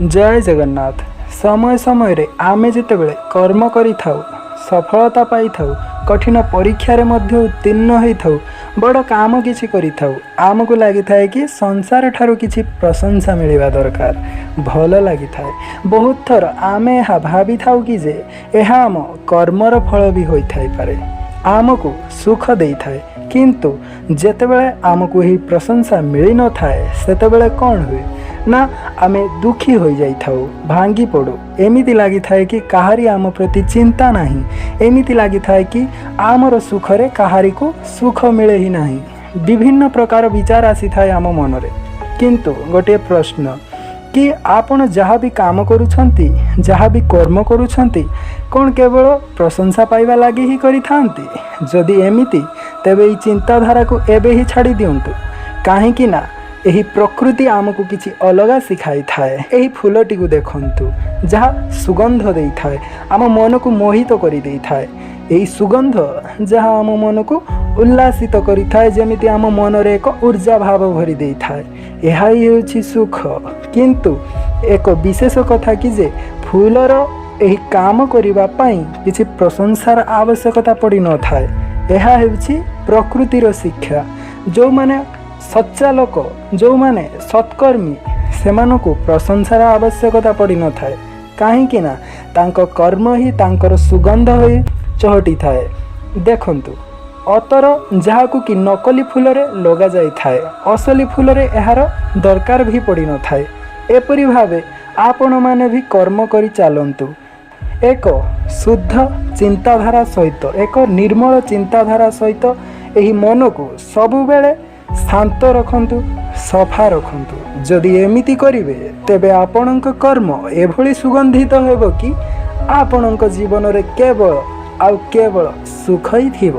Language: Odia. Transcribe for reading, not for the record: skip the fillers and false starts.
ଜୟ ଜଗନ୍ନାଥ। ସମୟ ସମୟରେ ଆମେ ଯେତେବେଳେ କର୍ମ କରିଥାଉ, ସଫଳତା ପାଇଥାଉ, କଠିନ ପରୀକ୍ଷାରେ ମଧ୍ୟ ଉତ୍ତୀର୍ଣ୍ଣ ହୋଇଥାଉ, ବଡ଼ କାମ କିଛି କରିଥାଉ, ଆମକୁ ଲାଗିଥାଏ କି ସଂସାର ଠାରୁ କିଛି ପ୍ରଶଂସା ମିଳିବା ଦରକାର, ଭଲ ଲାଗିଥାଏ। ବହୁତ ଥର ଆମେ ଏହା ଭାବିଥାଉ କି ଯେ ଏହା ଆମ କର୍ମର ଫଳ ବି ହୋଇଥାଇପାରେ, ଆମକୁ ସୁଖ ଦେଇଥାଏ। କିନ୍ତୁ ଯେତେବେଳେ ଆମକୁ ଏହି ପ୍ରଶଂସା ମିଳିନଥାଏ, ସେତେବେଳେ କ'ଣ ହୁଏ ନା ଆମେ ଦୁଃଖୀ ହୋଇଯାଇଥାଉ, ଭାଙ୍ଗି ପଡ଼ୁ। ଏମିତି ଲାଗିଥାଏ କି କାହାରି ଆମ ପ୍ରତି ଚିନ୍ତା ନାହିଁ। ଏମିତି ଲାଗିଥାଏ କି ଆମର ସୁଖରେ କାହାରିକୁ ସୁଖ ମିଳେ ହିଁ ନାହିଁ। ବିଭିନ୍ନ ପ୍ରକାର ବିଚାର ଆସିଥାଏ ଆମ ମନରେ। କିନ୍ତୁ ଗୋଟିଏ ପ୍ରଶ୍ନ କି ଆପଣ ଯାହା ବି କାମ କରୁଛନ୍ତି, ଯାହା ବି କର୍ମ କରୁଛନ୍ତି, କ'ଣ କେବଳ ପ୍ରଶଂସା ପାଇବା ଲାଗି ହିଁ କରିଥାନ୍ତି? ଯଦି ଏମିତି, ତେବେ ଏହି ଚିନ୍ତାଧାରାକୁ ଏବେ ହିଁ ଛାଡ଼ି ଦିଅନ୍ତୁ। କାହିଁକି ନା ଏହି ପ୍ରକୃତି ଆମକୁ କିଛି ଅଲଗା ଶିଖାଇଥାଏ। ଏହି ଫୁଲଟିକୁ ଦେଖନ୍ତୁ, ଯାହା ସୁଗନ୍ଧ ଦେଇଥାଏ, ଆମ ମନକୁ ମୋହିତ କରିଦେଇଥାଏ। ଏହି ସୁଗନ୍ଧ ଯାହା ଆମ ମନକୁ ଉଲ୍ଲାସିତ କରିଥାଏ, ଯେମିତି ଆମ ମନରେ ଏକ ଉର୍ଜା ଭାବ ଭରି ଦେଇଥାଏ, ଏହା ହିଁ ହେଉଛି ସୁଖ। କିନ୍ତୁ ଏକ ବିଶେଷ କଥା କି ଯେ ଫୁଲର ଏହି କାମ କରିବା ପାଇଁ କିଛି ପ୍ରଶଂସାର ଆବଶ୍ୟକତା ପଡ଼ିନଥାଏ। ଏହା ହେଉଛି ପ୍ରକୃତିର ଶିକ୍ଷା। ଯେଉଁମାନେ ସଚ୍ଚା ଲୋକ, ଯେଉଁମାନେ ସତ୍କର୍ମୀ, ସେମାନଙ୍କୁ ପ୍ରଶଂସାର ଆବଶ୍ୟକତା ପଡ଼ିନଥାଏ। କାହିଁକି ନା ତାଙ୍କ କର୍ମ ହିଁ ତାଙ୍କର ସୁଗନ୍ଧ ହୋଇ ଚହଟିଥାଏ। ଦେଖନ୍ତୁ, ଅତର ଯାହାକୁ କି ନକଲି ଫୁଲରେ ଲଗାଯାଇଥାଏ, ଅସଲି ଫୁଲରେ ଏହାର ଦରକାର ବି ପଡ଼ିନଥାଏ। ଏପରି ଭାବେ ଆପଣମାନେ ବି କର୍ମ କରି ଚାଲନ୍ତୁ ଏକ ଶୁଦ୍ଧ ଚିନ୍ତାଧାରା ସହିତ, ଏକ ନିର୍ମଳ ଚିନ୍ତାଧାରା ସହିତ। ଏହି ମନକୁ ସବୁବେଳେ ଶାନ୍ତ ରଖନ୍ତୁ, ସଫା ରଖନ୍ତୁ। ଯଦି ଏମିତି କରିବେ, ତେବେ ଆପଣଙ୍କ କର୍ମ ଏଭଳି ସୁଗନ୍ଧିତ ହେବ କି ଆପଣଙ୍କ ଜୀବନରେ କେବଳ ଆଉ କେବଳ ସୁଖ ହିଁ ଥିବ।